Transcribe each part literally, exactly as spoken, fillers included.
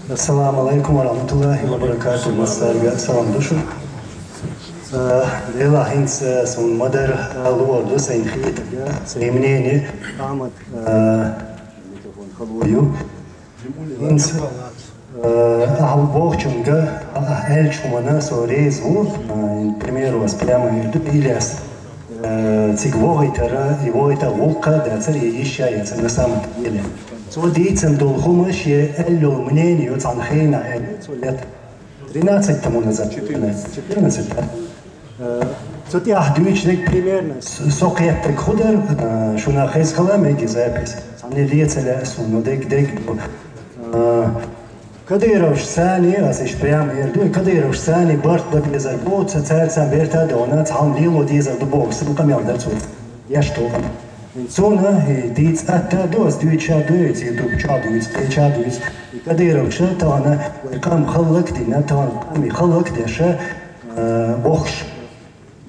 Ассаламу алейкум ва рахматуллахи ва баракатух. Массарга салам ду шун. Э, Дела хӀинца, э, сун мадар, э, лур ду сайн хетарг, э, сайн мнение. Ахмад, э, микрофон халу ю. ХӀинца, э, ахьа бохучунга, а, а, аьлча хӀумана со реза ву, э, пример вас прямо ир ду Ильяс. Э, цига вохийтара, и вохийтар гӀулакх дацар, и йиш яцар на самом деле. Цо дийцан долу хӀума шен аьллал мнение цхьана хенахь аьлла, цо лет тринадцать тому назад. Четырнадцать. Четырнадцать, да. Э, цу тӀехь дуьйцург примерно с-, со кхеттарг хӀун дара, э, шуна хеза хила мега запись. Цхьанне леца лаьа суна, но дег, дег ду. Э, Кадыровс царна, ас иштта прямо эр ду, Кадыровс царна барт бан безар бу, ца-, цаьрца берта а дона, цхьана лело дезар ду боху, сан къамел дара цо. Еш тохана. Цунна, э, дийца атта а ду, ас дуьйцуш а ду, иза ютуб чохь дуьйцу, тӀе чохь дуьйцу. И Кадыровс тахана вай къам хӀаллак а дина, тахана къам и хӀаллак а деш, э, бохуш.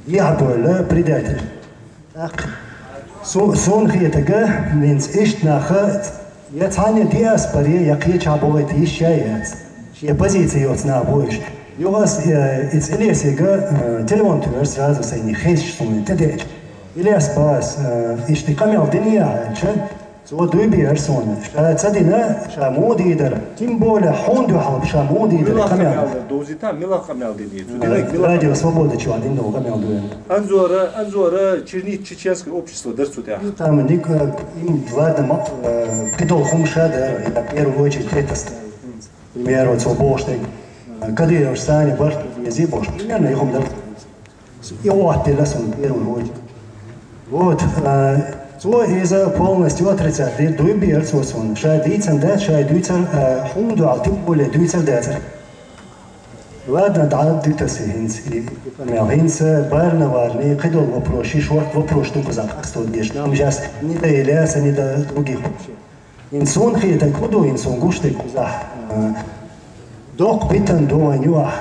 Дехьа бевлла предатель. ТӀаккха су-, суна хетарг, хӀинца иштта нах, я цхьанне диаспоре, я кхечахь бохийта йиш яц. Шен позици йоцу нах бу уьш. Юха ас, э, и цӀе лесига, э, телефон туьйхира сразу сайна хезча суна тӀедеача. Ильяс, бах ас, э, иштта къамел дина яхьа аьлча, цо дуй бира суна. Ша ца дина, ша муха дийр дара. Тем более, хьуна дуьхьал ша муха дийр дара. Мила къамел дина? Довзийта, мила къамел дина? Цу динарг мила? Радио Свобода чохь дина долу къамел ду. Анзора, Анзора чернить чеченское общество дара цу тӀехь. Ну, там ник, э, им, ладно, ма-, э, кхидолу хӀума ша дара, я в первую очередь это ставлю. Примеру, цо бохуш дерг, э, Кадыровс царна барт бан безий бохуш. Примерно, и хӀума дара. И отделла суна первую очередь. Вот, а, цо иза полностью отрицать дира, дуй бира цо суна. Ша дийцина дац, ша дуьйцура, а, хӀума дуьхьал, тем более дуьйцур дацара. Ладно, дӀа а дуьту аса хӀинца, и, и къамел. ХӀинца барна-варна, и кхидолу вопрос, ши шорта вопрос ду кхузахь къасто деш. Нам жас не до Ильяса, не до других вообще. ХӀинца суна хетарг хӀун ду, хӀинца суна гуш дерг кхузахь, а, доккха питана ду вайн юкъахь.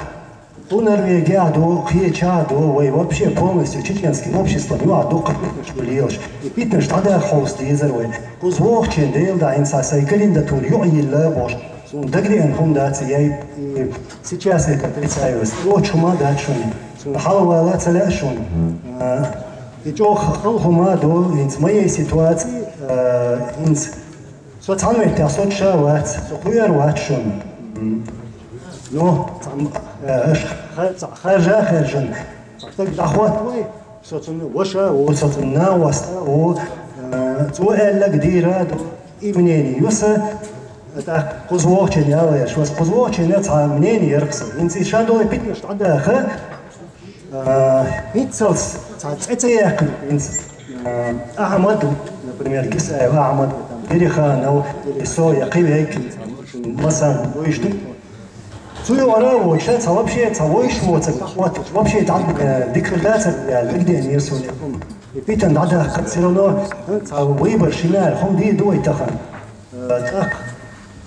Кху Норвегехь а ду, кхечахь а ду, вай вообще полностью чеченский общество юкъахь дуккха питанаш ду лелаш. И питанаш дӀадаха хьовса дезара вай. Кхуза вохучийн Дела дӀа хӀинца сайн кандидатура юкъа йилла бохуш. Суна дагадеана хӀума дац, я и сейчас это отрицаю. Лоцу хӀума дац шуна. Суна хьалавала ца лаьа шуна. А, и чӀогӀа хала хӀума ду, хӀинца моей ситуации, а, хӀинца Со цхьана меттехь со ша вац, со кхуьур вац шуна. Ну, цхьа-, э, аша ха-, цхьа харжа а хаьржина, цхьа стаг дӀахӀоттавой, со цунна ваша а ву, со цунна накъост а ву, э, цо аьлларг дийр а ду, и мнение ю сан, тӀаккха кхуза вохучун яла еш, аса кхуза вохучун цхьа мнение яра сан. ХӀинца и ша долу питанаш дӀадаха, А, хӀинццалц цхьа цӀе ца яьккхина хӀинца. А, Ахьмад, например, Гисаев Ахьмад, Дериханов, и со я кхин веккхина, масан вуьйш ду. Цу юкъара а воцуш, цхьа вообще, цхьа вуьйш воцург, вот, вообще, там, э, дика хир дацар, я, нигде не рисует. И питана дӀадахка, всё равно, э, цхьа выбор шина, хӀума дийр ду вай тахана. Э, тӀаккха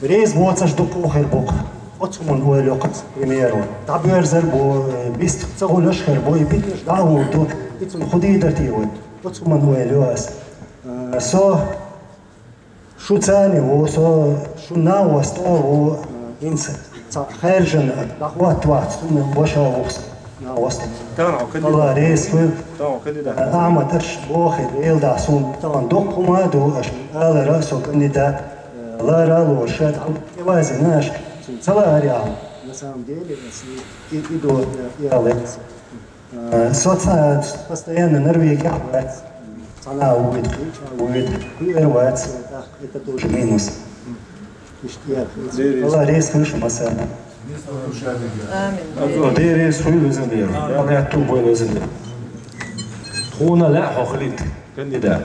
реза воцурш дукха хир бу-кх. Оцу хӀуманна ойла йо-кх ас, к примеру. ДӀабоьрзар бу, э, бист ца гӀулаш хир бу, и питанаш дӀа а хӀур ду, и цунна хӀун дийр дара те вай? Оцу хӀуманна ойла йо ас. Э, со шу царна ву, со шу накъост а ву, э, хӀинца цхьа хаьржина дӀахӀотта вац, цунна ваша а ву-кх со. Ас тахана хьо кандидат. Алла реза хуьлда. Тахана хьо кандидат. Ахьмад, аша бохий, Дела дӀа суна тахана доккха хӀума а ду, аша алара со кандидат. Лара а лора, ша тӀе вазина аша. Цунна ца лаарехьа. На самом деле, ас и, и, и до, и, и алла. Э, со ца-, постоянно Норвегехь вац. Цхьана а вуьйта, кхечахь а вуьйта, кхуьур вац. Это тоже минус. Алла реза хуьлда шуна массарна. Амин. Дела реза хуьлда, везан Дела. Амин. Амин. Амин. Тхуна лаьа хьо хилийта кандидат.